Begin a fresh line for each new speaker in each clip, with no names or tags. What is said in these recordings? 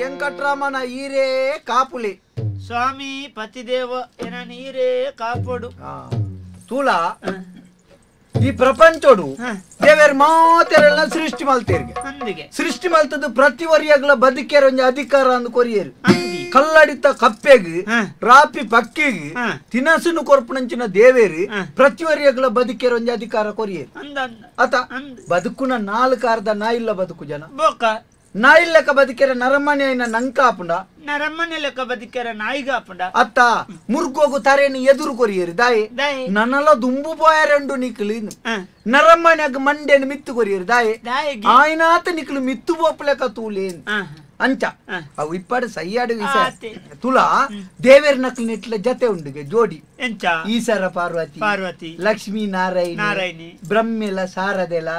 ವೆಂಕಟರಾಮನ ಈರೇ ಕಾಪುಲಿ
ಸ್ವಾಮಿ ಪತಿದೇವ ಎನ ನೀರೇ ಕಾಪೋಡು
ತೂಲ ಈ ಪ್ರಪಂಚೋಡು ದೇವೇರ್ ಮಾತೆರೆಲ್ಲ ಸೃಷ್ಟಿ ಮಲ್ತೇರಿಗೆ ಸೃಷ್ಟಿ ಮಲ್ತದ್ದು ಪ್ರತಿ ವರ್ಯಗಳ ಬದುಕೇರ ಒಂಜಿ ಅಧಿಕಾರ ಅಂದು ಕೊರಿಯೇರು ಕಲ್ಲಡಿತ ಕಪ್ಪೆಗ್ ರಾಪಿ ಪಕ್ಕಿಗ್ ತಿನಸುನು ಕೊರ್ಪುನಂಚಿನ ದೇವೇರು ಪ್ರತಿ ವರ್ಯಗಳ ಬದುಕೇರ ಒಂಜಿ ಅಧಿಕಾರ ಕೊರಿಯೇರು ಅತ ಬದುಕುನ ನಾಲ್ಕಾರ್ದ ನಾಯಿಲ್ಲ ಬದುಕು ಜನ ನಾಯಿ ಲೆಕ್ಕ ಬದುಕೆರ ನರಮನೆ ನಂಕಾಪುಂಡ
ನರಮನೆ ಲೆಕ್ಕ ಬದುಕೆರ ನಾಯಿಗಾಪುಂಡ
ಅತ್ತ ಮುರ್ಗೋಗು ತರೇನು ಎದುರು ಕೊರಿಯರು ದಾಯಿ ನನ್ನಲ್ಲ ದುಂಬು ಪೋಯರಂಡು ನಿಕ್ಲು ನರಮನೆಗ್ ಮಂಡೆನು ಮಿತ್ತು ಕೊರಿಯರು ದಾಯಿ ಆಯ್ನಾತ ನಿಕ್ಲು ಮಿತ್ತು ಬೋಪಲೆಕ್ಕ ತೂಲೇನು ಅಂಚ ಅವು ಇಪ್ಪಾಡು ಸೈಯಾಡು ತುಲಾ ದೇವೇರ್ ನಕ್ಲು ನಿಟ್ಲ ಜತೆ ಉಂಡುಗೆ ಜೋಡಿ ಈಸರ ಪಾರ್ವತಿ
ಪಾರ್ವತಿ
ಲಕ್ಷ್ಮೀ ನಾರಾಯಣಿ
ನಾರಾಯಣಿ
ಬ್ರಹ್ಮೆಲ ಸಾರದೆಲ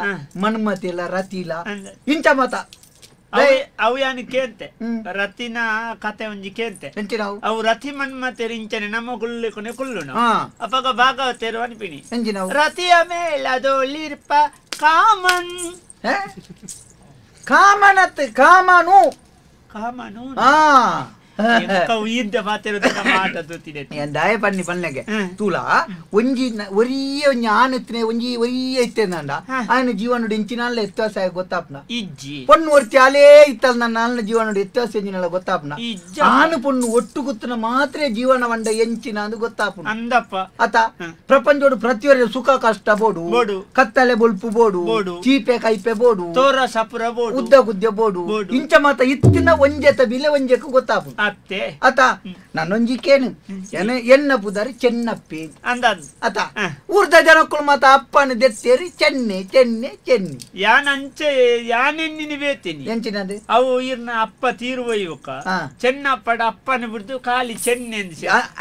ಮನ್ಮತಿಲ ರತಿಲ ಇಂಚ ಮತ
ಅವು ಯಾನು ಕೇಂತೆ ರತಿನ ಕತೆ ಒಂಜಿ ಕೇಂತೆ ಅವು ರತಿ ಮನ್ಮತೆರು ಇಂಚನೆ ನಮ್ಮ ಕುಲ್ಲು ಕೊನೆ ಕುಲ್ಲುನು ಅಪಗ ಭಾಗವತರು ಅನ್ಪಿನಿ ರತಿಯ ಮೇಲದೊಳಿರ್ಪ ಕಾಮನ್
ಕಾಮನತ್ ಕಾಮನು
ಕಾಮನು
ದಾಯ ಪನ್ನಿ ಪನ್ನೆಗೆ ತೂಲ ಒಂಜಿ ಒರಿಯ ಒಂಜಿ ಆನೆತ್ತನೆ ಒಂಜಿ ಒರಿಯ ಇತ್ತೇನಂಡ ಆಯನ ಜೀವನಡು ಇಂಚಿನಾಲ ವ್ಯತ್ಯಾಸ ಗೊತ್ತಾಪ್ನ ಪೊಣ್ಣು ಒರ್ತಿ ಅಲೇ ಇತ್ತಲ್ಲ ನನ್ನ ಆಲ್ನ ಜೀವನಡು ವ್ಯತ್ಯಾಸ ಎಂಜಿನಲ್ಲ ಗೊತ್ತಾಪ್ನ ಆನು ಪೊಣ್ಣು ಒಟ್ಟು ಗುತ್ತನ ಮಾತ್ರ ಜೀವನ ವಂಡ ಎಂಚಿನ ಅಂದು ಗೊತ್ತಾಪುನ
ಅಂದಪ್ಪ
ಅತ ಪ್ರಪಂಚೋಡು ಪ್ರತಿಯೊರ ಸುಖ ಕಷ್ಟ ಬೋಡು ಕತ್ತಲೆ ಬೊಲ್ಪು ಬೋಡು ಚೀಪೆ ಕೈಪೆ ಬೋಡು
ತೋರ ಸಪುರ ಬೋಡು
ಉದ್ದ ಗುದ್ದೆ ಬೋಡು ಇಂಚ ಮಾತ ಇತ್ತಿನ ಒಂಜೆತ ಬಿಲೆ ಒಂಜೆಕ್ ಗೊತ್ತಾಪು ಅತ ನನ್ನೊಂಜಿಕೇನು ಎನ್ನ ಪುದಾರಿ ಚೆನ್ನಪ್ಪಿ ಅತ ಊರ್ದ ಜನಕ್ಕಳು ಮಾತ ಅಪ್ಪನ ದೆತ್ತೇರಿ ಚೆನ್ನೆ ಚೆನ್ನೆ ಚೆನ್ನಿ
ಯಾನಂಚೆ ಯಾನೆನ್ನಿನಿ ಬೇತೀನಿ
ಎಂಚಿನದು
ಅವು ಇರ್ನ ಅಪ್ಪ ತೀರುವ ಇವಕ್ಕ ಚೆನ್ನಪ್ಪಡ ಅಪ್ಪನ ಬಿಡ್ದು ಖಾಲಿ ಚೆನ್ನೆ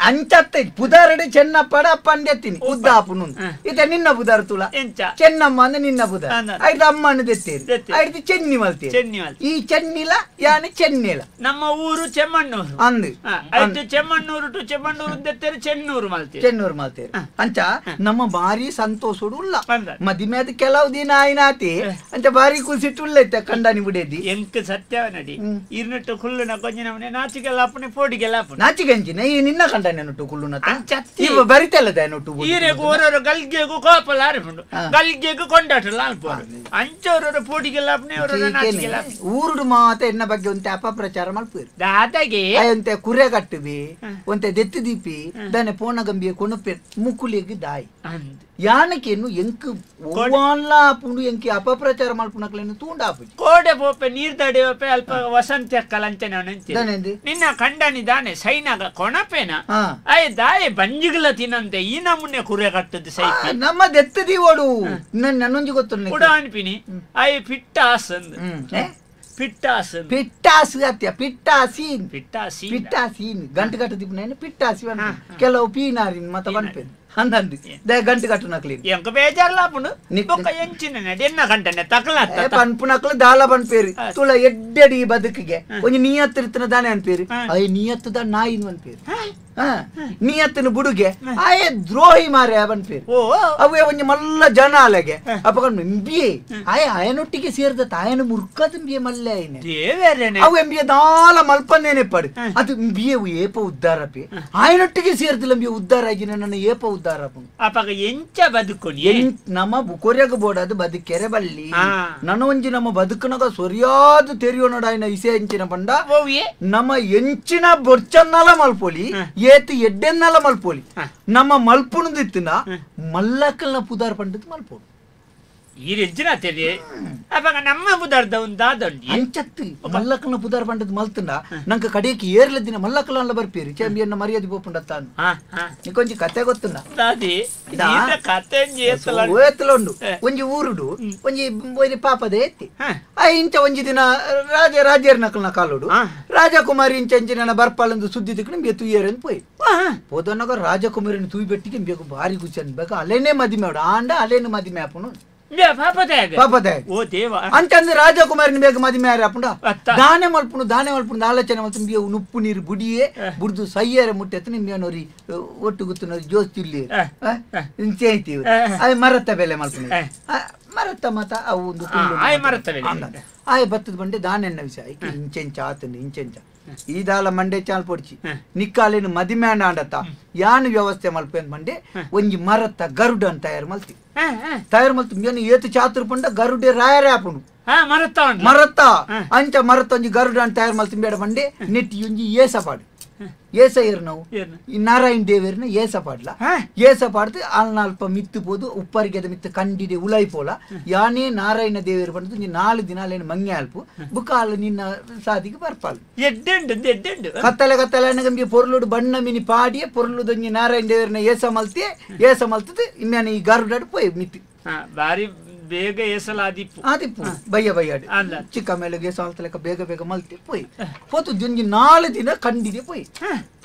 ಅಂಚತ್ತೆ ಪುದಾರಡೆ ಚೆನ್ನಪ್ಪಡ ಅಪ್ಪನ ದೆತ್ತೀನಿ ಉದ್ದ ಅಪ್ಪನು ಇತ ನಿನ್ನ ಪುದಾರ ತುಲ
ಎಂಚ
ಚೆನ್ನಮ್ಮ ಅಂದ್ರೆ ನಿನ್ನ ಪುದಾರ ಐದು ಅಮ್ಮನ ದೆತ್ತೇರಿ ಐದು ಚೆನ್ನಿ ಮಲ್ತೇರಿ
ಚೆನ್ನಿ ಮಲ್ತೇರಿ
ಈ ಚೆನ್ನಿಲ ಯಾನೆ ಚೆನ್ನಿಲ
ನಮ್ಮ ಊರು ಚೆಮ್ಮಣ್ಣೂರು
ಅಂದು
ಆಯ್ತು ಚೆಮ್ಮಣ್ಣೂರು ಟು ಚೆಮ್ಮಣ್ಣೂರು ದೆತ್ತೇರಿ ಚೆನ್ನೂರು ಮಲ್ತೇರಿ
ಚೆನ್ನೂರು ಮಲ್ತೇರಿ ಅಂಚ ನಮ್ಮ ಭಾರಿ ಸಂತೋಷಡು ಉಲ್ಲ ಮದಿಮೆ ಅದು ಕೆಲವು ದಿನ ಆಯ್ನಾತಿ ಅಂಚ ಭಾರಿ ಕುಸಿಟ್ಟು ಉಲ್ಲ ಇತ್ತ ಕಂಡಾನಿ ಬಿಡೇದಿ
ಎಂಕ್ ಸತ್ಯವ ನಡಿ ಇರ್ನಟ್ಟು ಕುಲ್ಲುನ ಕೊಂಜ ನಮನೆ ನಾಚಿಗೆಲ್ಲ ಅಪ್ಪನೆ ಪೋಡಿಗೆಲ್ಲ ಅಪ್ಪನೆ
ನಾಚಿಗೆ ಅಂಚಿನ ಈ ನಿನ್ನ ಕಂಡಾನಿ ನೊಟ್ಟು ಕುಲ್ಲುನ ಇವ ಬರಿತಲ್ಲದ ನೊಟ್ಟು
ಈರೆಗು ಓರೋರು ಗಲ್ಗೆಗು ಕೋಪಲ ಆರಿಪುಂಡು ಗಲ್ಗೆಗು ಕೊಂಡಾಟಲ ಅಲ್ಪ ಅಂಚೋರರು ಪೋಡಿಗೆಲ್ಲ ಅಪ್ಪನೆ ನಾಚಿಗೆಲ್ಲ
ಊರುಡು ಮಾತ ಎನ್ನ ಬಗ್ಗೆ ಒಂತೆ ಅಪಪ್ರಚಾರ ಮಲ್ಪೇರು
ದಾದಾಗೆ
ಒಂತೆ ಕುರೆ ಕಟ್ಟುವಿ ಒಂತೆ ದೆತ್ತು ದೀಪಿ ದಾನೆ ಪೋಣ ಗಂಬಿಯ ಕೊಣಪೆ ಮುಕ್ಕುಲಿಗೆ ದಾಯಿ ಯಾನಕೇನು ಎಂಕ್ ಒವ್ವಾನ್ಲ ಆಪುಂಡು ಎಂಕಿ ಅಪಪ್ರಚಾರ ಮಲ್ಪುನಕ್ಲೇನು ತೂಂಡ ಆಪುಜಿ
ಕೋಡೆ ಪೋಪೆ ನೀರ್ ತಡೆಯೋಪೆ ಅಲ್ಪ ವಸಂತ ಅಕ್ಕಲಂಚನೆ ನಿನ್ನ ಕಂಡನಿ ದಾನೆ ಸೈನಾಗ ಕೊಣಪೇನ ಅಯ್ಯ ದಾಯ ಬಂಜಿಗಳ ತಿನ್ನಂತೆ ಈ ನಮೂನೆ ಕುರೆ ಕಟ್ಟದ್ದು ಸೈ
ನಮ್ಮ ದೆತ್ತು ದೀವೋಡು ನನ್ನೊಂಜಿ ಗೊತ್ತು
ಕೂಡ ಅನ್ಪಿನಿ ಅಯ್ಯ ಪಿಟ್ಟಾಸ್ ಅಂದ್ ಪಿಟ್ಟಾಸು
ಪಿಟ್ಟಾಸು ಅತ್ಯ ಪಿಟ್ಟಾಸೀನ್
ಪಿಟ್ಟಾಸಿ
ಪಿಟ್ಟಾಸೀನ್ ಗಂಟು ಕಟ್ಟು ದಿಪ್ಪನ ಪಿಟ್ಟಾಸಿ ಕೆಲವು ಪೀನಾರಿನ್ ಮತ ಬನ್ಪೇನು ಅಂದಂದು ಗಂಟು ಕಟ್ಟು ನಕ್ಲಿ
ಎಂಕ ಬೇಜಾರ್ಲ ಆಪುಂಡು ಬೊಕ್ಕ ಎಂಚಿನ ನಡಿ ಎನ್ನ ಗಂಟನೆ ತಕಲ
ಪನ್ಪುನಕ್ಲು ದಾಲ ಪನ್ಪೇರು ತುಳ ಎಡ್ಡೆಡಿ ಬದುಕಿಗೆ ಒಂಜಿ ನಿಯತ್ತಿರ್ತನ ದಾನೆ ಅನ್ಪೇರು ಅಯ್ಯ ನಿಯತ್ತದ ನಾಯಿನ್ ಅನ್ಪೇರು ನಿಯತ್ತಿನ ಬುಡುಗೆ ಆಯೆ ದ್ರೋಹಿ ಮಾರೆ ಪನ್ಪೇರು ಅವೇ ಒಂಜಿ ಮಲ್ಲ ಜನ ಅಲೆಗೆ ಅಪಗ ಎಂಬಿಯೆ ಆಯೆ ಆಯನೊಟ್ಟಿಗೆ ಸೇರಿದ ತಾಯನ ಮುರ್ಕದ ಎಂಬಿಯೆ ಮಲ್ಲೆ ಆಯ್ನೆ ಅವು ಎಂಬಿಯೆ ದಾಲ ಮಲ್ಪಂದೇನೆ ಪಡು ಅದು ಎಂಬಿಯೆ ಏಪ ಉದ್ದಾರಪಿ ಆಯನೊಟ್ಟಿಗೆ ಸೇರ್ದಿಲ್ಲ ಎಂಬಿಯೆ ಉದ್ದಾರ ಆಗಿ ನನ್ನ ಏಪ ಉದ್ದಾರ
ಅಪಗ ಎಂಚ ಬದುಕು
ನಮ್ಮ ಬುಕೊರ್ಯಗ ಬೋಡದು ಬದುಕೆರೆ ಬಲ್ಲಿ ನನ್ನ ಒಂಜಿ ನಮ್ಮ ಬದುಕನಗ ಸರಿಯಾದ ತೆರಿಯೋ ನೋಡ ಇಸೆ ಎಂಚಿನ ಪಂಡ ನಮ್ಮ ಎಂಚಿನ ಬೊರ್ಚನ್ನಲ ಮಲ್ಪೊಲಿ ಏತು ಎಡ್ಡೆನ್ನಲ ಮಲ್ಪೊಲಿ ನಮ್ಮ ಮಲ್ಪುಣದಿತ್ತಿನ ಮಲ್ಲಕ್ಕಲ್ನ ಪುದಾರ್ ಪಂಡದ್ ಮಲ್ಪೋಡು
ಈ ಎಂಚಿನ ತೆರಿ ಅಪಗ ನಮ್ಮ ಪುದಾರ್ದ ಒಂದು
ಅಂಚತ್ತು ಮಲ್ಲಕ್ಕಲ್ನ ಪುದಾರ್ ಪಂಡದ್ ಮಲ್ತಂಡ ನಂಗೆ ಕಡೆಯಕ್ಕೆ ಏರ್ಲ ದಿನ ಮಲ್ಲಕ್ಕಲ್ಲ ಬರ್ಪೇರಿ ಚಂಬಿಯನ್ನ ಮರ್ಯಾದೆ ಪೋಪುಂಡತ್ತಾನು ನಿಕೊಂಜಿ ಕತೆ ಗೊತ್ತುಂಡ ಕತೆ ಉಂಡು ಒಂಜಿ ಊರುಡು ಒಂಜಿ ಒಂಜಿ ಪಾಪದ ಎತ್ತಿ ಆ ಇಂಚ ಒಂಜಿ ದಿನ ರಾಜ ರಾಜೇರ್ ನಕಲ್ನ ಕಾಲುಡು ರಾಜಕುಮಾರಿ ಇಂಚ ಇಂಚಿನ ಬರ್ಪಾಲಂದು ಸುದ್ದಿ ತಿಕ್ಕಣ ಬೇ ತುಯ್ಯರನ್ ಪೋಯ್ ಪೋದನಗ ರಾಜಕುಮಾರಿನ ತೂಯಿ ಬೆಟ್ಟಿಗೆ ಬೇಕು ಭಾರಿ ಖುಷಿ ಅನ್ಬೇಕು ಅಲ್ಲೇನೆ ಮದಿಮೆ ಆಂಡ ಅಲ್ಲೇನೆ ಮದಿಮೆ ಆಪುನು ಅಂತಂದ್ರೆ ರಾಜಕುಮಾರಿನ ಬೇಗ ಮದಿಮೆ ಆಪುಂಡ ದಾನೆ ಮಲ್ಪುಣು ದಾನೆ ಮಲ್ಪುಣು ಆಲೋಚನೆ ಮಲ್ತು ಉಪ್ಪು ನೀರು ಬುಡಿಯೇ ಬುಡ್ದು ಸೈಯರ ಮುಟ್ಟೆತ್ತು ನಿಮ್ಗೆ ಒಟ್ಟು ಗುತ್ತುನೋರಿ ಜೋಸ್ತಿ ಇಲ್ಲಿ ಅದೇ ಮರತ್ತ ಬೆಲೆ ಮಲ್ಪುಣು ಮರತ್ತ ಮಾತ ಅವು ಒಂದು ಆಯ್ ಬತ್ತದ ಬಂಡೆ ದಾನೆಣ್ಣ ವಿಷಯ ಇಂಚೆಂಚ ಆತನು ಇಂಚೆಂಚ ಈ ದಾಲ ಮಂಡೆ ಚಾಲ್ ಪೊಡ್ಚಿ ನಿಕ್ಕಾಲೇನು ಮದಿಮ್ಯಾಣ ಆಂಡತ್ತ ಯಾನು ವ್ಯವಸ್ಥೆ ಮಲ್ಪೆಂದ್ ಮಂಡೆ ಒಂಜಿ ಮರತ್ತ ಗರುಡ ಅಂತ ತಯಾರು ಮಲ್ತಿ ತಯಾರು ಮಲ್ತು ಏನು ಏತು ಚಾತುರ್ ಪಂಡ ಗರುಡೆ ರಾಯರೇ ಆಪುಂಡು ಮರತ್ತ ಅಂಚ ಮರತ್ತ ಒಂಜಿ ಗರುಡ ಅಂತ ತಯಾರು ಮಲ್ತಿ ಬೇಡ ಮಂಡೆ ನೆಟ್ಟಿ ಒಂಜಿ ಏಸ ಪಾಡು ಏಸ ಏರು ನಾವು ಈ ನಾರಾಯಣ ದೇವೇರ್ನ ಏಸ ಪಾಡ್ಲ ಏಸ ಪಾಡ್ದು ಅಲ್ನಾಲ್ಪ ಮಿತ್ತು ಪೋದು ಉಪ್ಪರಿಗೆ ಮಿತ್ತು ಕಂಡಿದೆ ಉಲೈ ಪೋಲ ಯಾನೇ ನಾರಾಯಣ ದೇವೇರು ಬಂದು ನೀ 4 ದಿನ ಅಲ್ಲೇನು ಮಂಗೆ ಅಲ್ಪು ಬುಕ್ಕಾಲು ನಿನ್ನ ಸಾದಿಗೆ ಬರ್ಪಾಲು ಕತ್ತಲೆ ಕತ್ತಲೆ ಅನ್ನಗಂಬಿ ಪೊರ್ಲುಡು ಬಣ್ಣ ಮಿನಿ ಪಾಡಿಯೇ ಪೊರ್ಲುದೊಂಜಿ ನಾರಾಯಣ ದೇವೇರ್ನ ಏಸ ಮಲ್ತಿ ಏಸ ಮಲ್ತದು ಇಮ್ಯಾನೆ ಈ ಗರುಡಾಡು ಪೋಯ್ ಮಿತ್ತು
ಬಾರಿ ಬೇಗ ಏಸಲ ಆದಿಪ್ಪು
ಆದಿಪ್ಪು ಬಯ್ಯ ಬಯ್ಯಾಡಿ ಚಿಕ್ಕ ಮೇಲೆ ಏಸ ಲೆಕ್ಕ ಬೇಗ ಬೇಗ ಮಲ್ತಿ ಪೋಯ್ ಪೋತು ಜೊಂಜಿ 4 ದಿನ ಕಂಡಿದೆ ಪೋಯ್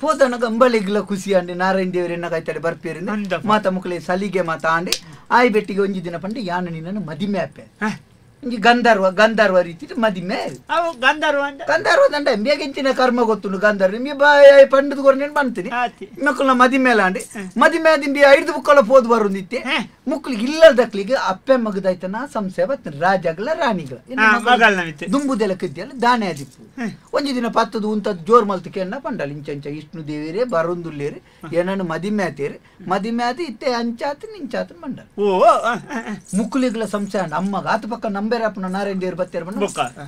ಪೋತನಗ ಅಂಬಳಿಗ್ಲ ಖುಷಿ ಅಂಡಿ ನಾರಾಯಣ ದೇವರು ಎನ್ನ ಕಾಯ್ತಾಡೆ ಬರ್ಪೇರಿಂದ ಮಾತ ಮುಕ್ಲೆ ಸಲಿಗೆ ಮಾತ ಆಂಡಿ ಆಯ್ ಬೆಟ್ಟಿಗೆ ಒಂಜಿ ದಿನ ಪಂಡೆ ಯಾನು ನಿನ್ನನ್ನು ಮದಿಮೆ ಆಪೆ ಒಂಜಿ ಗಂಧರ್ವ ಗಂಧರ್ವ ರೀತಿ ಮದಿಮೆ
ಗಂಧರ್ವ
ಗಂಧರ್ವ ದಂಡ ಬೇಗ ಕರ್ಮ ಗೊತ್ತುಂಡು ಗಂಧರ್ವ ನಿಮಗೆ ಬಾಯ್ ಪಂಡದ ಕೊರನೇನು ಬಂತೀನಿ ಮಕ್ಕಳನ್ನ ಮದಿಮೇಲ ಅಂಡಿ ಮದಿಮೆ ದಿಂಬಿ 5 ಬುಕ್ಕಳ ಪೋದು ಬರುಂದಿತ್ತೆ ಮುಕ್ಳಿಗೆ ಇಲ್ಲದಕ್ಲಿಗೆ ಅಪ್ಪೆ ಮಗದಾಯ್ತನ ಸಂಶಯ ಬರ್ತೇನೆ ರಾಜಗಳ ರಾಣಿಗಳ ದುಂಬುದೆಲ್ಲ ಕದ್ದಿಯಲ್ಲ ದಾನೆ ಆದಿಪ್ಪು ಒಂಜಿ ದಿನ ಪತ್ತದು ಉಂತದ್ದು ಜೋರ್ ಮಲ್ತಕ್ಕೆ ಎನ್ನ ಪಂಡಲ್ ಇಂಚಂಚ ಇಷ್ಣು ದೇವಿರೇ ಬರುಂದುಲ್ಲೇರಿ ಏನನ್ನು ಮದಿಮೆ ಆತೇರಿ ಮದಿಮೆ ಆದಿ ಇತ್ತೆ ಅಂಚಾತು ನಿಂಚಾತು ಮಂಡಲ್ ಮುಕ್ಳಿಗಳ ಸಂಶಯ ಅಮ್ಮಗ ಆತ ಪಕ್ಕ ನಂಬೇರ ಅಪ್ಪನ ನಾರಾಯಣ ದೇವರು ಬತ್ತೇರು ಬಂಡ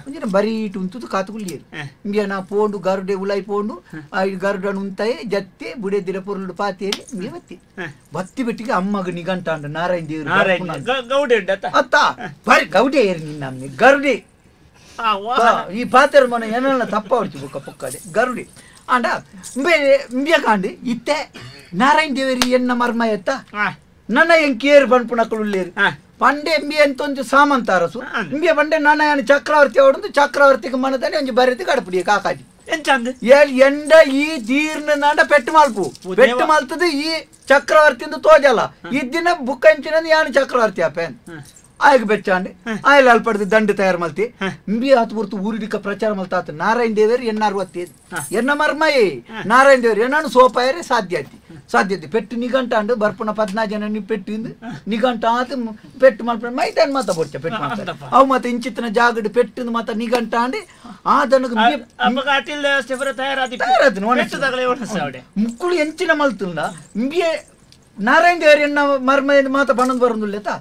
ಒಂಜಿನ ಬರೀ ಇಟ್ಟು ಉಂತದ್ದು ಕಾತುಗುಳ್ಳಿಯರು ಇಂಬಿಯ ನಾ ಪೋಂಡು ಗರುಡೆ ಉಲಾಯಿ ಪೋಂಡು ಆ ಗರುಡನ್ ಉಂತಾಯಿ ಜತ್ತೆ ಬುಡೆದಿರ ಪೊರುಳು ಪಾತೇರಿ ಇಂಬಿಯ ಬತ್ತಿ ಬತ್ತಿ ಬೆಟ್ಟಿಗೆ ಅಮ್ಮಗ ನಿಗಂಟ ಅಂಡ ನಾರಾಯಣ ದೇವರು ಅತ್ತ ಬರಿ ಗೌಡೆ ಏರಿ ನಿನ್ನ ಗರುಡೆ ಈ ಪಾತ್ರ ಮನೆ ಏನೆಲ್ಲ ತಪ್ಪ ಹೊಡ್ಚು ಬುಕ್ಕ ಪೊಕ್ಕಡೆ ಗರುಡೆ ಅಂಡ ಇಂಬಿಯ ಕಾಂಡಿ ಇತ್ತೆ ನಾರಾಯಣ ದೇವರಿ ಎನ್ನ ಮರ್ಮ ಎತ್ತ ನನ್ನ ಎಂಕೇರು ಕೇರು ಬಣ್ಪುಣಕ್ಕಳುಳ್ಳೇರು ಪಂಡೆ ಎಂಬಿ ಅಂತ ಒಂದು ಸಾಮಂತ ಅರಸು ಇಂಬಿಯ ಪಂಡೆ ನನ್ನ ಚಕ್ರವರ್ತಿ ಅವಡೊಂದು ಚಕ್ರವರ್ತಿಗೆ ಮನದಾನೆ ಒಂಜಿ ಬರೆದು ಕಡಪುಡಿಯ ಕಾಕಾಜಿ ಎಂಡ ಈ ತೀರ್ನ ನಾಂಡ ಪೆಟ್ಟು ಮಾಲ್ಪು ಪೆಟ್ಟು ಮಾಲ್ತದ ಈ ಚಕ್ರವರ್ತಿಂದು ತೋಜಲ್ಲ ಇದ್ದಿನ ಬುಕ್ಕಂಚಿನ ಯಾನು ಚಕ್ರವರ್ತಿ ಅಪ್ಪೇನ್ ಆಯ್ಗ ಬೆಚ್ಚಾಂಡಿ ಆಯ್ಲ ಅಲ್ಪಡ್ದು ದಂಡು ತಯಾರು ಮಲ್ತಿ ಇಂಬಿ ಆತು ಹೊರ್ತು ಊರಿಡಿಕ ಪ್ರಚಾರ ಮಲ್ತಾತು ನಾರಾಯಣ ದೇವರು ಎನ್ನ 65 ಎನ್ನ ಮರ್ಮಯೇ ನಾರಾಯಣ ದೇವರು ಎನ್ನಾನು ಸೋಪಾಯರೇ ಸಾಧ್ಯ ಆಯ್ತಿ ಸಾಧ್ಯತೆ ಪೆಟ್ಟು ನಿಗಂಟ ಅಂಡು ಬರ್ಪುನ 14 ಜನ ನೀವು ಪೆಟ್ಟು ನಿಗಂಟ ಆತು ಪೆಟ್ಟು ಮಲ್ಪ ಮೈದಾನ ಮಾತ ಬೊಡ್ಚ ಪೆಟ್ಟು ಮಾಡ್ತಾರೆ ಅವು ಮಾತ ಇಂಚಿತ್ತಿನ ಜಾಗಡ್ ಪೆಟ್ಟು ಮಾತ ನಿಗಂಟ ಅಂಡಿ ಆ ದನಗ ಮುಕ್ಕುಳು ಎಂಚಿನ ಮಲ್ತುಂಡ ಇಂಬಿಯೇ ನಾರಾಯಣ ದೇವರು ಎನ್ನ ಮರ್ಮ ಮಾತ ಬಣ್ಣದ ಬರೋದಿಲ್ಲ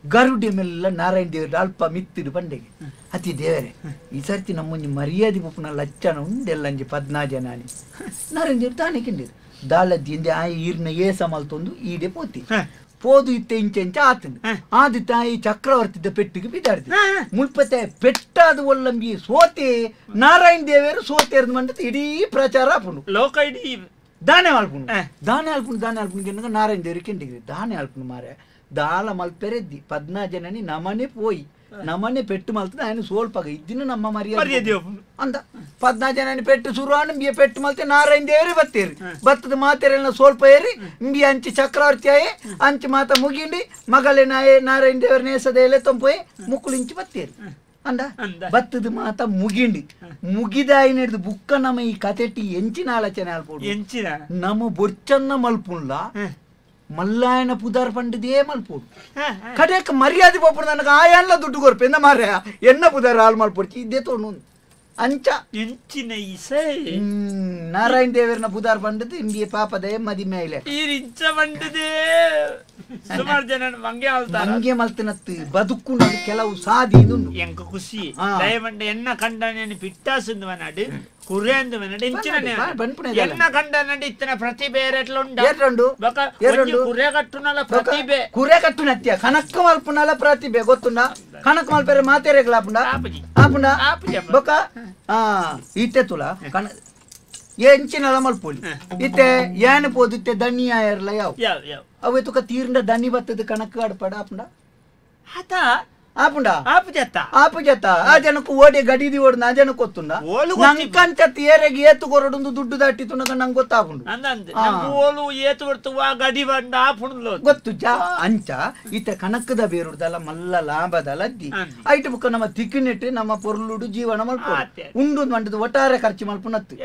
ಗರುಡೆ ಮೇಲೆಲ್ಲ ನಾರಾಯಣ ದೇವರು ಅಲ್ಪ ಮಿತ್ತಿಡು ಬಂಡೆಗೆ ಅತಿ ದೇವರೇ ಈ ಸರ್ತಿ ನಮ್ಮೊಂಜಿ ಮರ್ಯಾದೆ ಪುಪ್ಪುನ ಲಚ್ಚನ ಉಂಡೆಲ್ಲ ಅಂಜಿ 14 ಜನ ನಾರಾಯಣ ದೇವರು ತಾನೇ ಕಿಂಡಿರು ದಾಲದ್ದಿಂದೆ ಆ ಈರ್ನ ಏಸ ಮಲ್ತೊಂದು ಈಡೆ ಪೋತಿ ಪೋದು ಇತ್ತೆ ಇಂಚೆಂಚ ಆತಂದು ಆದಿ ತಾಯಿ ಚಕ್ರವರ್ತಿದ್ದ ಪೆಟ್ಟಿಗೆ ಬಿದ್ದಾಡ್ತಿ ಮುಲ್ಪತೆ ಪೆಟ್ಟಾದ ಒಲ್ಲಂಬಿ ಸೋತೆ ನಾರಾಯಣ ದೇವರು ಸೋತೇರ್ದು ಮಂಡತ್ ಇಡೀ ಪ್ರಚಾರ ಆಪುಂಡು
ಲೋಕ ಇಡೀ
ದಾನೆ ಆಲ್ಪುಂಡು ದಾನೆ ಆಲ್ಪುಂಡು ದಾನೆ ಆಲ್ಪುಂಡು ನಾರಾಯಣ ದೇವರು ಕೆಂಡಿಗೆ ದಾನೆ ಆಲ್ಪುಂಡು ಮಾರೆ ದಾಲ ಮಲ್ಪೆರೆದ್ದಿ 14 ಜನನಿ ನಮನೆ ಪೋಯಿ ನಮನೆ ಪೆಟ್ಟು ಮಲ್ತದ ఆయన ಸೋಲ್ಪಾಗ ಇದ್ದಿನ ನಮ್ಮ ಮರ್ಯಾದೆ ಅಂದ 14 ಜನನಿ ಪೆಟ್ಟು ಸುರುವಾನು ಇಂಬಿಯ ಪೆಟ್ಟು ಮಲ್ತೆ ನಾರಾಯಣ ದೇವರೇ ಬತ್ತೇರಿ ಬತ್ತದ ಮಾತೆರೆಲ್ಲ ಸೋಲ್ಪ ಏರಿ ಇಂಬಿಯ ಅಂಚಿ ಚಕ್ರವರ್ತಿ ಆಯೆ ಅಂಚಿ ಮಾತ ಮುಗಿಂಡಿ ಮಗಳೆ ನಾಯೆ ನಾರಾಯಣ ದೇವರ ನೇಸದೆಲೆ ತೊಂಪೋಯೆ ಮುಕ್ಕುಳು ಇಂಚಿ ಬತ್ತೇರಿ ಅಂದ ಬತ್ತದ ಮಾತ ಮುಗಿಂಡಿ ಮುಗಿದಾಯಿನ ಹಿಡಿದು ಬುಕ್ಕ ನಮ್ಮ ಈ ಕತೆಟಿ ಎಂಚಿನ ಆಲೋಚನೆ ಆಲ್ಪೋಡು
ಎಂಚಿನ
ನಮ್ಮ ಬೊರ್ಚನ್ನ ಮಲ್ಪುಲ್ಲ ಮಲ್ಲಾಯನ ಪುದಾರ್ ಪಂಡದೇ ಮಲ್ಪೋಡು ಕಡೆಕ್ ಮರ್ಯಾದೆ ಪೋಪುಡು ನನಗೆ ಆಯಲ್ಲ ದುಡ್ಡು ಕೊರ್ಪು ಎಂದ ಮಾರ್ಯ ಎನ್ನ ಪುದಾರ್ ಹಾಲು ಮಲ್ಪೊಡ್ಚಿ ಇದ್ದೇ ತೋಣು ಅಂಚ
ಎಂಚಿನ ಇಸೆ
ನಾರಾಯಣ ದೇವರನ ಪುದಾರ್ ಪಂಡದು ಇಂಬಿಯ ಪಾಪದೇ ಮದಿಮೆ ಇಲ್ಲ
ಈ ಇಂಚ ಪಂಡದೇ ಸುಮಾರು ಜನ ಮಂಗೆ
ಮಂಗೆ ಮಲ್ತನತ್ತು ಬದುಕು ಕೆಲವು ಸಾದಿ
ಎಂಕ ಖುಷಿ ದಯಮಂಡ ಎನ್ನ ಕಂಡನೇನು ಪಿಟ್ಟಾಸುಂದು ಮನಾಡು ಕುರೇಂದು ಮನಾಡು ಎಂಚಿನ ಎನ್ನ ಕಂಡನಂಡು ಇತ್ತನ ಪ್ರತಿಭೆ
ಏಟ್ಲುಂಡು
ಕುರೆ ಕಟ್ಟುನಲ ಪ್ರತಿಭೆ
ಕುರೆ ಕಟ್ಟುನತ್ಯ ಕನಕ ಮಲ್ಪುನಲ ಪ್ರತಿಭೆ ಗೊತ್ತುಂಡ ಕನಕ ಮಲ್ಪೆರೆ ಮಾತೇರೆಗ್ಲಾಪುಂಡ ಆಪುಂಡ ಬೊಕ ಇತ್ತೆ ತುಲ ಕಣ ಎಂಚಿನಲ ಮಲ್ಪೊಲಿ ಇತ್ತೆ ಏನ್ ಪೋದಿತ್ತೆ ದಣ್ಣಿ ಆಯರ್ಲ ಯಾವ
ಯಾವ
ಅವು ತುಕ ತೀರ್ಂಡ ದಣ್ಣಿ ಬತ್ತದ ಕಣಕ್ ಅಡ್ಪಡ ಆಪುಂಡ
ಆತ
ಆಪುಂಡ ಆಪುಜತ್ತ ಆಪುಜತ್ತ ಆ ಜನಕ್ಕೂ ಓಡಿ ಗಡಿದಿ ಓಡ್ ನಾ ಜನಕ್ಕೆ ಗೊತ್ತುಂಡ ನಂಕಂಚತ್ ಏರೆಗೆ ಏತು ಕೊರಡುಂದು ದುಡ್ಡು ದಾಟಿ ತುನಗ ನಂಗೆ ಗೊತ್ತಾಪುಂಡು
ಓಲು ಏತು ಬರ್ತು ಆ ಗಡಿ ಬಂಡ ಆಪುಂಡು
ಗೊತ್ತು ಜಾ ಅಂಚ ಇತ್ತ ಕಣಕದ ಬೇರುಡ್ದಲ್ಲ ಮಲ್ಲ ಲಾಭದಲ್ಲ ಅದ್ದಿ ಐಟ್ ಬುಕ್ಕ ನಮ್ಮ ತಿಕ್ಕಿನೆಟ್ಟು ನಮ್ಮ ಪೊರ್ಲುಡು ಜೀವನ ಮಲ್ಪು ಉಂಡು ಮಂಡದು ಒಟ್ಟಾರೆ ಖರ್ಚು ಮಲ್ಪುನತ್ತು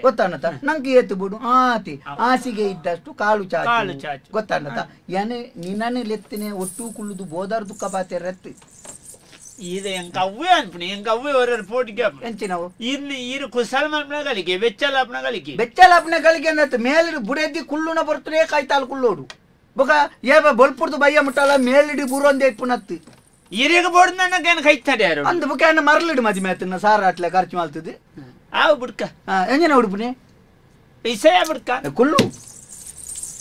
ಗೊತ್ತಾನತ ನಂಗೆ ಏತು ಬಿಡು ಆತಿ ಆಸಿಗೆ ಇದ್ದಷ್ಟು ಕಾಲು ಚಾಚು ಗೊತ್ತಾನತ ಯಾನೆ ನಿನ್ನನೆ ಲೆತ್ತಿನೆ ಒಟ್ಟು ಕುಳ್ಳುದು ಬೋದಾರ್ ದುಃಖ ಪಾತೆ ರತ್ತು
ಇದು ಎಂಕ ಅವ್ವೇ ಅನ್ಪುಣಿ ಎಂಕ ಅವ್ವೇ ಹೊರ ಪೋಟಿಗೆ
ಎಂಚಿನವು
ಇರ್ನ ಇರು ಕುಸಲ್ ಮಲ್ಪನಗಳಿಗೆ ಬೆಚ್ಚಲಾಪನಗಳಿಗೆ
ಬೆಚ್ಚಲಾಪನಗಳಿಗೆ ಅನ್ನತ್ತು ಮೇಲಿಡು ಬುಡೆದ್ದಿ ಕುಳ್ಳುನ ಬರ್ತದೆ ಕಾಯ್ತಾಲ್ ಕುಳ್ಳೋಡು ಬೊಕ ಏ ಬೊಲ್ಪುರ್ದು ಬಯ್ಯ ಮುಟ್ಟಲ್ಲ ಮೇಲಿಡಿ ಬುರೊಂದೇ ಇಪ್ಪುನತ್ತು
ಇರಿಗೆ ಬೋರ್ಡ್ ನನ್ನ ಕೈತಾರೆ ಯಾರು
ಅಂದ್ ಬುಕ್ಕ ಮರಲಿಡು ಮದಿ ಮೇತನ್ನ ಸಾರ ಅಟ್ಲೆ ಖರ್ಚು ಮಾಡ್ತದೆ
ಆವು ಬುಡ್ಕ
ಎಂಜಿನ ಉಡುಪುನೆ
ಇಸಯ ಬುಡ್ಕ
ಕುಳ್ಳು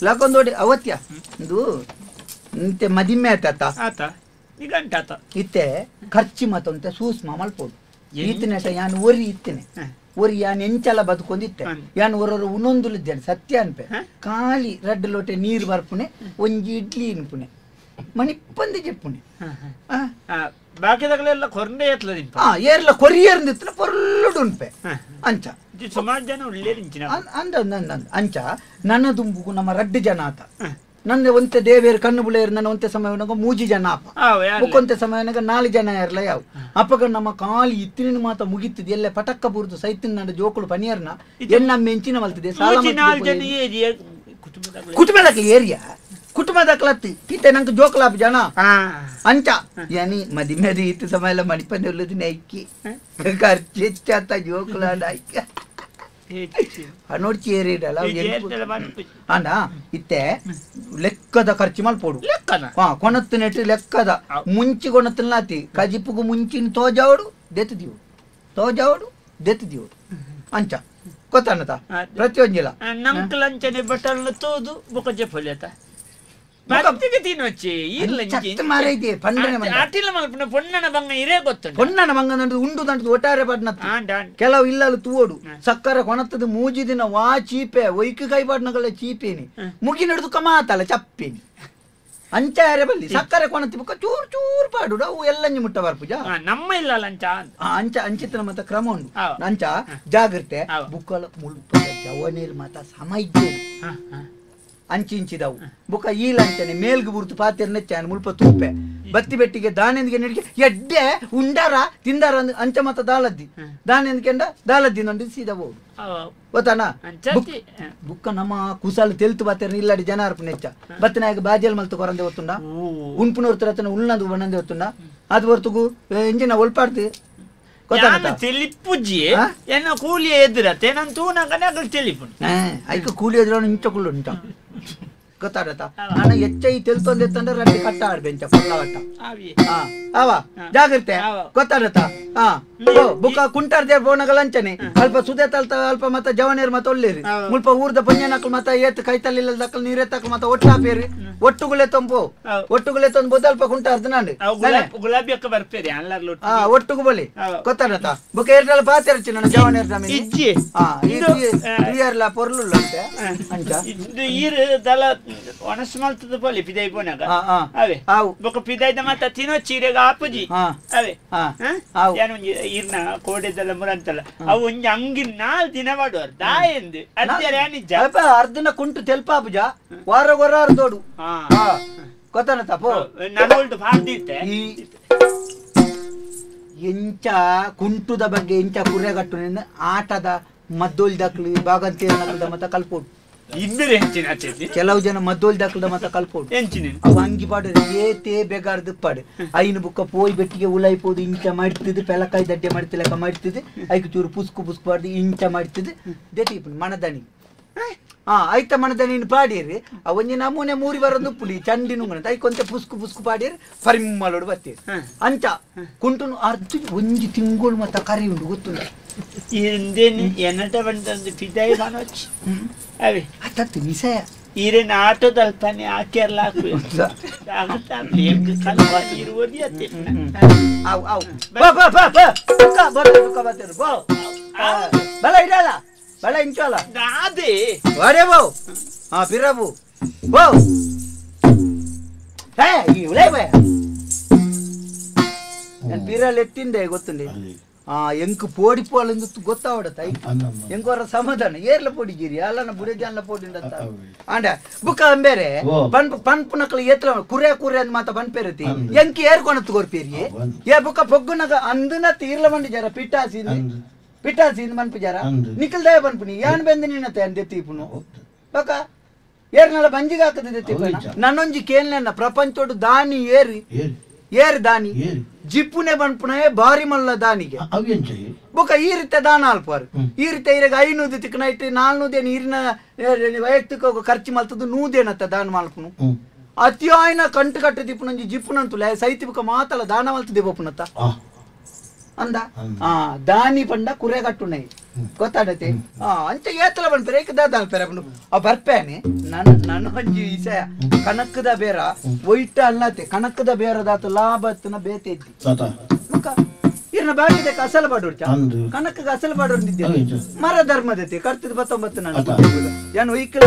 ಲಾಕೊಂದೋಡಿ ಅವತ್ಯ ಇದು ಇಂತೆ ಮದಿಮೆ ಆತ
ಆತ ನಿಗಂಟಾತ
ಇತ್ತೆ ಖರ್ಚು ಮತ್ತೊಂತೆ ಸೂಸ್ಮ ಮಲ್ಪೋಡು ಈತನೇಟ ಯಾನ್ ಒರಿ ಇತ್ತೇನೆ ಒರಿ ಯಾನ್ ಎಂಚಲ ಬದುಕೊಂಡಿತ್ತೆ ಯಾನ್ ಒರೊರು ಉನ್ನೊಂದುಲಿದ್ದೇನೆ ಸತ್ಯ ಅನ್ಪೆ ಖಾಲಿ ರಡ್ಡು ಲೋಟೆ ನೀರು ಬರ್ಪುನೆ ಒಂಜಿ ಇಡ್ಲಿ ಇನ್ಪುನೆ ಮಣಿಪ್ಪಂದಿ ಜೆಪ್ಪುನೆ
ಬಾಕಿದಾಗಲೆಲ್ಲ ಕೊರಂಡೆ ಎತ್ತಲ
ಏರ್ಲ ಕೊರಿಯರ್ಂದಿತ್ತನ ಪೊರ್ಲುಡು ಉನ್ಪೆ ಅಂಚ
ಸುಮಾರು ಜನ ಉಳ್ಳೇರಿಂಚಿನ
ಅಂದ ಅಂದ ಅಂಚ ನನ್ನ ದುಂಬುಗು ನಮ್ಮ ರಡ್ಡು ಜನ ಆತ ನನ್ನ ಒಂತೆ ದೇವೇರು ಕಣ್ಣು ಬುಳೆಯರು ನನ್ನ ಒಂತೆ ಸಮಯನಾಗ ಮೂಜಿ ಜನ ಅಪ್ಪ ಬುಕ್ಕೊಂತೆ ಸಮಯನಾಗ ನಾಲು ಜನ ಇರಲ ಯಾವ ಅಪ್ಪಗ ನಮ್ಮ ಕಾಲಿ ಇತ್ತಿನ ಮಾತ ಮುಗಿತ್ತದೆ ಎಲ್ಲ ಪಟಕ್ಕ ಬುರ್ದು ಸೈತಿನ ನನ್ನ ಜೋಕುಳು ಪನಿಯರ್ನ ಎಣ್ಣ ಮೆಂಚಿನ ಮಲ್ತಿದೆ ಸಾಲ ಕುಟುಂಬದ ಏರಿಯಾ ಕುಟುಂಬದ ಕ್ಲತ್ತಿ ಇತ್ತೆ ನಂಗೆ ಜೋಕುಲಾಪ ಜನ ಅಂಚ ಯಾನಿ ಮದಿ ಮದಿ ಇತ್ತು ಸಮಯ ಎಲ್ಲ ಮಣಿಪಂದೆ ಉಳ್ಳದು ನೈಕಿ ಖರ್ಚು ಹೆಚ್ಚಾತ ಜೋಕುಲಾಡ ಐಕ್ಕ ನೋಡ್ಚಿ ಏರಿಡಲ್ಲ ಅಂಡ ಇತ್ತೆ ಲೆಕ್ಕದ ಖರ್ಚು ಮಲ್ಪೋಡು ಹಾ ಕೊನತ್ತು ನೆಟ್ಟು ಲೆಕ್ಕದ ಮುಂಚಿ ಕೊನತ್ತನಾತಿ ಕಜಿಪುಗು ಮುಂಚಿನ ತೋಜಾವಡು ದೆತ್ತದೀವು ತೋಜಾವಡು ದೆತ್ತದೀವು ಅಂಚ ಗೊತ್ತಾನತ ಪ್ರತಿಯೊಂಜಿಲ್ಲ
ನಂಕಲಂಚನೆ ಬಟಲ್ ತೋದು ಬೊಕ ಜೆಫೊಲೆತ
ಪೊನ್ನನ ಮಂಗನ ಉಂಡು ದಂಟು ಒಟ್ಟಾರೆ ಪಡ್ನತ್ತು ಕೆಲವು ಇಲ್ಲಲು ತೂವೋಡು ಸಕ್ಕರೆ ಕೊಣತ್ತದ ಮೂಜಿ ದಿನ ವಾ ಚೀಪೆ ಒಯ್ಕು ಕೈ ಪಾಡ್ನಗಲ್ಲ ಚೀಪೇನಿ ಮುಗಿ ನಡ್ದು ಕಮಾತಲ್ಲ ಚಪ್ಪೇನಿ ಅಂಚಾರೆ ಬಲ್ಲಿ ಸಕ್ಕರೆ ಕೊಣತಿ ಬುಕ್ಕ ಚೂರು ಚೂರು ಪಾಡು ಅವು ಎಲ್ಲಂಜಿ ಮುಟ್ಟ ಬರ್ಪುಜ
ನಮ್ಮ ಇಲ್ಲ ಅಂಚ
ಅಂಚ ಅಂಚಿತನ ಮತ್ತ ಕ್ರಮ ಉಂಡು ಅಂಚ ಜಾಗ್ರತೆ ಬುಕ್ಕಲ ಮುಲ್ಪ ಜವನೀರ್ ಮಾತ ಸಮ ಇದ್ದೇನೆ ಅಂಚಿಂಚಿದವು ಬುಕ್ಕ ಈ ಲಂಚನೆ ಮೇಲ್ಗು ಬುರ್ತು ಪಾತಿರ್ ನೆಚ್ಚಾನ ಮುಲ್ಪ ತೂಪೆ ಬತ್ತಿ ಬೆಟ್ಟಿಗೆ ದಾನೆಂದಿಗೆ ನಡಿಗೆ ಎಡ್ಡೆ ಉಂಡಾರ ತಿಂದಾರ ಅಂಚ ಮತ ದಾಲದ್ದಿ ದಾನೆಂದಿಗೆಂಡ ದಾಲದ್ದಿ ನೋಡಿ ಸೀದಾ ಹೋಗು ಗೊತ್ತಾನ ಬುಕ್ಕ ನಮ್ಮ ಕುಸಾಲು ತೆಲ್ತು ಬಾತೇರ್ ಇಲ್ಲಾಡಿ ಜನ ಅರ್ಪು ನೆಚ್ಚ ಬತ್ತನಾಯಕ ಬಾಜಲ್ ಮಲ್ತು ಕೊರಂದೆ ಒತ್ತುಂಡ ಉನ್ಪುನೋರ್ತರ ಹತ್ರ ಉಳ್ಳಂದು ಬಣ್ಣಂದೆ ಒತ್ತುಂಡ ಅದು ಹೊರ್ತುಗು ಇಂಜಿನ ಒಲ್ಪಾಡ್ತಿ
ತಿಳಿಪುಜಿ ಎನ್ನ ಕೂಲಿ ಎದುರತ್ತೆ ನನ್ ತೂನಕನೆ ಅಗಲ್ ತಿಳಿಪುಂಡು
ಐಕ ಕೂಲಿ ಎದುರ ಇಂಚ ಕುಳ್ಳು ಉಂಟ ಗೊತ್ತಾಡತ್ತ ನಾನು ಹೆಚ್ಚ ಈ ತೆಲ್ತೊಂದೆತ್ತಂದ್ರೆ ರಡ್ಡಿ ಕಟ್ಟ ಆಡ್ಬೆಂಚ ಪೊಲ್ಲ ಕಟ್ಟ ಅವ ಜಾಗ್ರತೆ ಗೊತ್ತಾಡತ್ತ ಹಾ ಬುಕ್ಕ ಕುಂಟಾರ್ ದೇರ್ ಬೋನಗಲ ಅಂಚನೆ ಅಲ್ಪ ಸುದೆ ತಲ್ತ ಅಲ್ಪ ಮತ್ತ ಜವನೇರ್ ಮತ್ತ ಒಳ್ಳೇರಿ ಮುಲ್ಪ ಊರ್ದ ಪಂಜನಕ್ಲು ಮತ್ತ ಏತ್ ಕೈತಲ್ಲಿಲ್ಲ ದಕ್ಕಲ್ ನೀರೆತ್ತಕ್ಲು ಮತ್ತ ಒಟ್ಟಾಪೇರಿ ಒಟ್ಟುಗುಲೆ ತಂಪು ಒಟ್ಟುಗುಲೆ ತಂದು ಬೋದ ಅಲ್ಪ ಕುಂಟಾರ್ದು ನಾನು
ಗುಲಾಬಿ ಅಕ್ಕ ಬರ್ಪೇರಿ
ಹಾ ಒಟ್ಟುಗು ಬಲಿ ಗೊತ್ತಾಡತ್ತ ಬುಕ್ಕ ಏರ್ಡಲ ಪಾತೆರಚಿ ನನ್ನ ಜವನೇರ್ ಇಯರ್ಲ ಪೊರ್ಲು ಅಂತೆ ಅಂಚ
ಇದು ಈರ್ ದಲ ಒಣಸು ಮಲ್ತದ ಪೋಲಿ ಪಿದಾಯಿ ಪೋನಾಗ ಅವೇ ಬೊಕ್ಕ ಪಿದಾಯ್ದ ಮತ್ತ ತಿನೋ ಚೀರೆಗ ಆಪುಜಿ ಅವೇ ಯಾನು ಒಂಜಿ ಈರ್ನ ಕೋಡೆದಲ್ಲ ಮುರಂತಲ್ಲ ಅವು ಒಂಜಿ ಅಂಗಿನ ನಾಲ್ ದಿನ ಮಾಡುವರು ದಾಯೆಂದು ಅದ್ಯಾರ ನಿಜ
ಅರ್ಧನ ಕುಂಟು ತೆಲ್ಪಾಪುಜ ವಾರ ಗೊರ ಅರ್ಧೋಡು ಗೊತ್ತಾನ ತಪ್ಪು
ನನ್ನೊಲ್ಡು ಪಾಡ್ದಿತ್ತೆ
ಈ ಎಂಚ ಕುಂಟುದ ಬಗ್ಗೆ ಎಂಚ ಕುರ್ರೆಗಟ್ಟು ನಿನ್ನ ಆಟದ ಮದ್ದೋಲ್ ದಾಕ್ಲಿ ಬಾಗಂತೀರ ಮತ್ತ ಕಲ್ಪೋಡು
ಇಂದರೆ ಹೆಂಚಿನ ಆಚೆತಿ
ಕೆಲವು ಜನ ಮದ್ದೋಲ್ ದಾಕ್ಲದ ಮತ್ತ ಕಲ್ಪೋಡು
ಹೆಂಚಿನ
ಅವು ಅಂಗಿ ಪಾಡು ಏತೇ ಬೆಗಾರ್ದು ಪಾಡು ಐನು ಬುಕ್ಕ ಪೋಯ್ ಬೆಟ್ಟಿಗೆ ಉಲಾಯಿ ಪೋದು ಇಂಚ ಮಾಡ್ತಿದ್ದು ಪೆಲಕಾಯಿ ದಡ್ಡೆ ಮಾಡ್ತಿಲಕ ಮಾಡ್ತಿದ್ದು ಐಕು ಚೂರು ಪುಸ್ಕು ಪುಸ್ಕು ಪಾಡ್ದು ಇಂಚ ಮಾಡ್ತಿದ್ದು ದೆತಿ ಮಣದಣಿ ಹಾ ಐತ ಮಣದಣಿನ ಪಾಡಿರಿ ಅವ ಒಂಜಿ ನಮೂನೆ ಮೂರಿ ಬರೋದು ಪುಲಿ ಚಂಡಿ ನುಂಗನ ಐಕೊಂತೆ ಪುಸ್ಕು ಪುಸ್ಕು ಪಾಡಿರಿ ಪರಿಮಳೋಡು ಬತ್ತೀರಿ ಅಂಚ ಕುಂಟುನು ಅರ್ಧ ಒಂಜಿ ತಿಂಗಳು ಮತ್ತ ಕರಿ ಉಂಡು ಗೊತ್ತುಂಡು
ಇಂದೇನು ಎನ್ನಟ ಬಂತಂದು ಪಿದಾಯಿ ಕಾಣೋಚ್ ಅವೇ
ಅತ್ತತ್ತು ನಿಸಯ
ಈರೇನು ಆಟೋದಲ್ತಾನೆ ಆಕೆರ್ಲ
ಆವು ಆವು ಬಾ ಬಾ ಬಾ ಬಾ ಬಾ ಬಾ ಬಲ ಇಡಲ್ಲ ಬಲ ಇಂಚೋಲ್ಲ
ಅದೇ
ವಾಡೆ ಬಾವು ಹಾ ಪಿರಬು ಬಾವು ಹೇ ಈ ಉಲೈ ಬಾಯ. ನಾನು ಪಿರಲ್ ಎತ್ತಿಂದೆ ಗೊತ್ತುಂಡೆ ಆ ಎಂಕ್ ಪೋಡಿ ಪೋಲಂದು ಗೊತ್ತಾವಡ ತಾಯಿ ಎಂಕೋರ ಸಮಾಧಾನ ಏರ್ಲ ಪೋಡಿಗಿರಿ ಅಲ್ಲನ ಬುಡೆ ಜಾನ್ಲ ಪೋಡಿ ಆಂಡ ಬುಕ್ಕ ಅಂಬೇರೆ ಪನ್ಪು ಪನ್ಪುನಕಲ ಏತ್ಲ ಕುರೆ ಕುರೆ ಅಂದ್ ಮಾತ ಪನ್ಪೆರತಿ ಎಂಕ್ ಏರ್ ಕೊನತ್ತು ಕೊರ್ಪೇರಿ ಏ ಬುಕ್ಕ ಪೊಗ್ಗುನಕ ಅಂದನ ತೀರ್ಲ ಮಂಡಿ ಜರ ಪಿಟ್ಟಾಸಿ ಪಿಟ್ಟಾಸಿ ಮನ್ಪು ಜರ ನಿಕಲ್ದಾಯ ಪನ್ಪುನಿ ಯಾನ್ ಬೆಂದ ನಿನ್ನತೆ ಅಂದೆತ್ತೀಪುನು ಬೊಕ್ಕ ಏರ್ನಲ ಬಂಜಿಗೆ ಹಾಕದ ನನ್ನೊಂಜಿ ಕೇನ್ಲೆನ್ನ ಪ್ರಪಂಚೋಡು ದಾನಿ ಏರಿ ಏರ್ ದಾನಿ ಜಿಪ್ಪುನೆ ಬನ್ಪುನಯೇ ಬಾರಿ ಮಲ್ಲ ದಾನಿಗೆ ಬೊಕ ಈ ರೀತಿ ದಾನ ಅಲ್ಪಾರು ಈ ರೀತಿ ಇರಗ 500 ತಿಕ್ಕನೈಟ್ 400 ನೀರಿನ ವೈಯಕ್ತಿಕ ಖರ್ಚು ಮಲ್ತದ್ದು ನೂದೇನತ್ತ ದಾನ ಮಲ್ಪುನು ಅತಿಯಾಯನ ಕಂಟು ಕಟ್ಟು ದಿಪ್ಪುನಂಜಿ ಜಿಪ್ಪುನಂತುಲೆ ಸೈತಿ ಬೊಕ ಮಾತಲ ದಾನ ಮಲ್ತದೆ ಬೊಪ್ಪುನತ್ತ ಅಂದ ಆ ದಾನಿ ಪಂಡ ಕುರೆ ಕಟ್ಟುನೈ ಗೊತ್ತಾಡತೆ ಆ ಅಂಚ ಏತಲ ಬನ್ಪೆರೆ ಏಕ ದಾದ ಅಲ್ಪೆರೆ ಪಂಡು ಆ ಬರ್ಪೇನೆ ನನ್ನ ನನ್ನ ಒಂಜಿ ಇಸೆ ಕಣಕ್ಕದ ಬೇರ ಒಯ್ಟ ಅಲ್ಲತೆ ಕಣಕ್ಕದ ಬೇರದಾತ ಲಾಭ ಬೇತೆ ಇದ್ದಿ ಮುಖ ಇರ್ನ ಬಾಡಿದೆ ಅಸಲ ಬಾಡೋರ್ಚ ಕಣಕ್ಕ ಅಸಲ ಬಾಡೋರ್ದಿದ್ದೆ ಮರ ಧರ್ಮದತೆ ಕರ್ತದ 19 ನಾನು ಏನು ಒಯ್ಕಲ.